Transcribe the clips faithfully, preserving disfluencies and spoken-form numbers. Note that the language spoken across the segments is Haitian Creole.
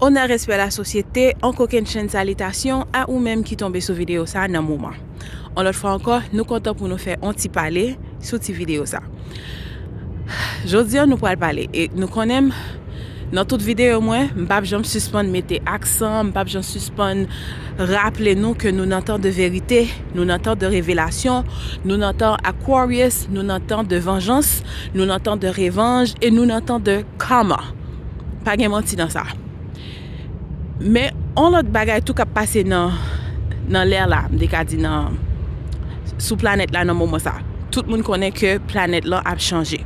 Onè, respè, lasosyete, on kokennchenn salitasyon a ou menm ki tonbe sou videyo sa nan moman. On lòt fwa ankò, nou kontan pou nou fè on ti pale sou ti videyo sa. Jodi a nou pral pale, e nou konnen m, nan tout videyo mwen, m p ap janm sispann mete aksan, m p ap janm sispann raple nou ke nou nan tan de verite, nou nan tan de revelasyon, nou nan tan Aquarius, nou nan tan de vanjans, nou nan tan de revanj, e nou nan tan de karma. Pa gen manti nan sa. Men, on lòt bagay tou k ap pase nan, nan lè la, m te ka di nan, sou planèt la nan moman sa. Tout moun konnen ke planèt lan ap chanje.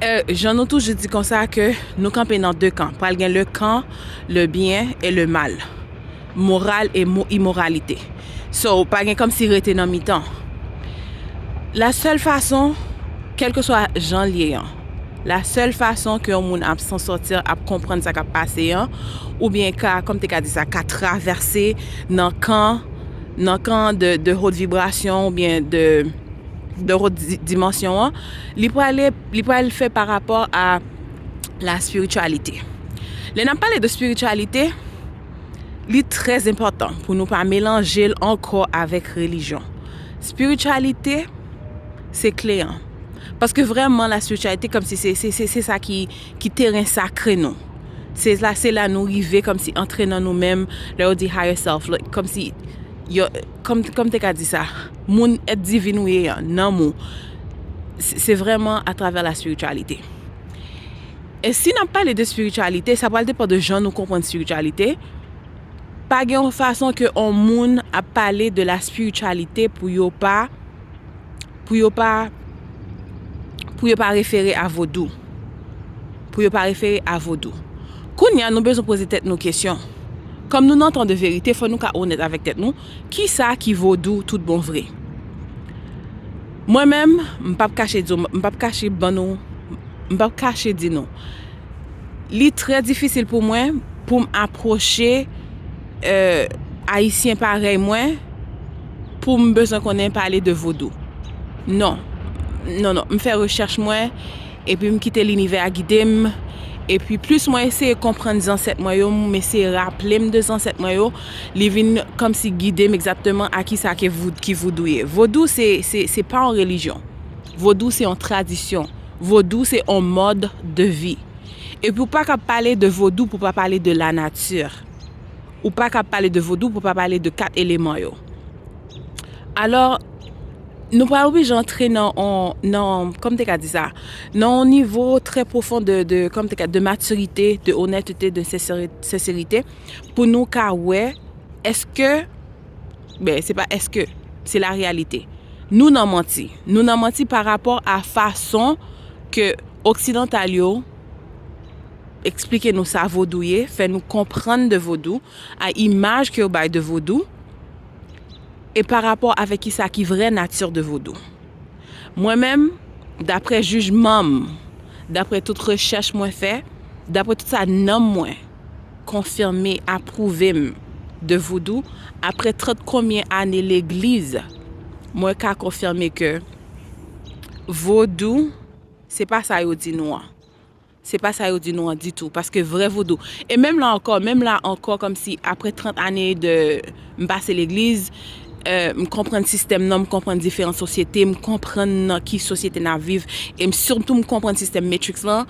E, jan nou toujou di konsa ke nou kanpe nan de kan. Pral gen le kan, le byen e le mal. Moral e mo-, imoralite. So, pa gen kòmsi rete nan mitan. La sèl fason, kèlkeswa jan l ye an, la sèl fason ke yon moun ap s'en sortir, ap konprann sa k ap pase an, oubyen ka, kòm te ka di sa, ka travèse nan kan, nan kan de, de haute vibration oubyen de, de haute di-, dimension an, li prale, li pral fè pa rapò a la spiritualité. Lè n ap pale de spiritualité, li trè enpòtan pou nou pa melanje l ankò avèk relijyon. Spiritualité, se kle an. Paske vrèman, la spiritualité, kòmsi se, se, se, se sa ki, ki teren sakre nou. Se la, se la nou rive kòmsi antre nan nou menm, lè yo di higher self, like, kòmsi, yo, kòm, kòm te ka di sa, moun èt divin ou ye an, nanm ou. Se, se vrèman atravè la spiritualité. E si n ap pale de spiritualité, sa pral depann de jan nou konprann spiritualité. Pa gen yon fason ke yon moun ap pale de la spiritualité pou yo pa, pou yo pa, pou yo pa refere a vodou. Pou yo pa refere a vodou. Kounye a, nou bezwen poze tèt nou kesyon. Kòm nou nan tan de verite, fò nou ka onèt avèk tèt nou. Kisa ki vodou tout bon vre? Mwen menm, m p ap kache di w, m p ap kache ban nou, m p ap kache di nou. Li trè difisil pou mwen pou m apwoche, e, Ayisyen parèy mwen, pou m bezwen konnen pale de vodou. Non. Non, non. M fè rechèch mwen, epi m kite linivè a gide m. Epi plis mwen eseye konprann zansèt mwen yo, m eseye raple m de zansèt mwen yo, li vin kòmsi gide m egzakteman a kisa ke vou-, ki vodou ye. Vodou se, se, se pa yon relijyon. Vodou se yon tradisyon. Vodou se yon mòd de vi. Epi ou pa ka pale de vodou pou pa pale de la nature. Ou pa ka pale de vodou pou pa pale de kat eleman yo. Alò, nou pral oblije antre nan, on, nan, kòm te ka di sa, nan yon nivo trè pwofon de, de, kòm te ka, de matirite, de onètete, de senseri-, senserite, pou nou ka wè, èske, ben, se pa èske, se la reyalite. Nou nan manti. Nou nan manti pa rapò a fason ke oksidantal yo eksplike nou sa vodou ye, fè nou konprann de vodou, a imaj ke yo bay de vodou, e pa rapò avèk kisa ki vrè nati de vodou. Mwen menm, daprè jijman m, daprè tout rechèch mwen fè, daprè tout sa nanm mwen konfime, apwouve m de vodou, aprè trant konbyen ane legliz, mwen ka konfime ke vodou, se pa sa yo di nou an. Se pa sa yo di nou an ditou, paske vrè vodou. E menm la ankò, menm la ankò, kòmsi aprè trant ane de m pase legliz, e, m konprann sistèm nan, m konprann diferan sosyete, m konprann nan ki sosyete n ap viv, e m sitou m konprann sistèm Matrix lan,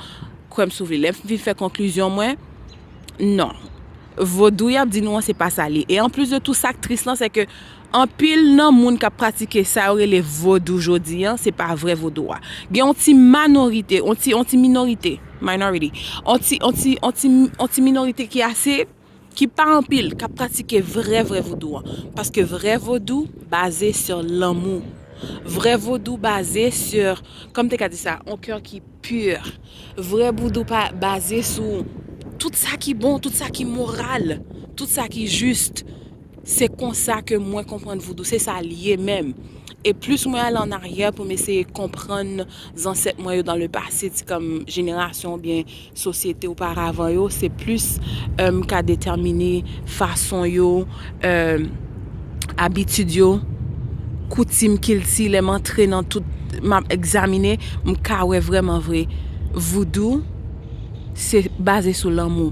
kwè m si w vle. Lè m fin fè konklizyon mwen, non. Vodou y ap di nou an, se pa sa li ye. E anplis de tou, sa k tris lan, se ke anpil nan moun k ap pratike sa yo rele vodou jodi an, se pa vrè vodou a. Gen yon ti manorite, yon ti, yon ti minorite, minority, yon ti, yon ti, yon ti, yon ti minorite ki ase, ki pa anpil, k ap pratike vrè, vrè vodou an. Paske vrè vodou baze sur lanmou. Vrè vodou baze sur, kòm te ka di sa, yon kè ki pur. Vrè vodou pa baze sou tout sa ki bon, tout sa ki moral, tout sa ki jis. Se konsa ke mwen konprann vodou, se sa l ye menm. E plis mwen ale an aryè pou m eseye konprann zansèt mwen yo dans le passé, ti kòm jenerasyon oubyen sosyete oparavan yo, se plis, e, m ka detèmine fason yo, e, abitid yo, koutim, kilti, lè m antre nan tout, m ap egzamine, m ka wè vrèman vre vodou se baze sou lanmou.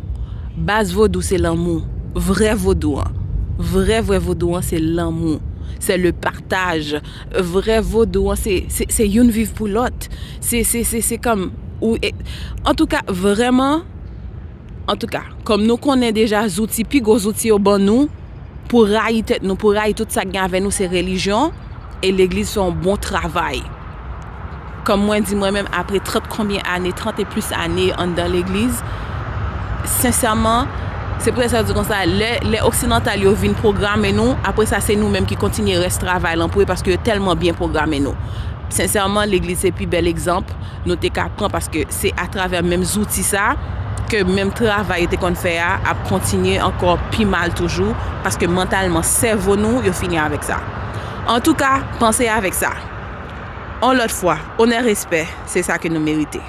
Baz vodou se lanmou. Vrè vodou an. Vrè, vrè vodou an se lanmou. Se le partaj. Vrè vodou an se, se, se youn viv pou lòt. Se, se, se, se kòm ou, e, antouka, vrèman, antouka, kòm nou konnen deja zouti, pi gwo zouti yo ban nou, pou rayi tèt nou, pou rayi tout sa k gen avè nou, se relijyon, e legliz fè yon bon travay. Kòm mwen di mwen menm, apre trant konbyen ane, trant e plis ane anndan legliz, sensèman, se poutèt sa yo di konsa, lè, lè oksidantal yo vin pwograme nou, apre sa se nou menm ki kontinye rès travay lan pou yo, paske yo tèlman byen pwograme nou. Sensèman, legliz se pi bèl egzanp nou te ka pran, paske se atravè menm zouti sa ke menm travay yo te konn fè a ap kontinye ankò pi mal toujou, paske mantalman, sèvo nou, yo fini avèk sa. Antouka, panse avèk sa. On lòt fwa, onè, respè, se sa ke nou merite.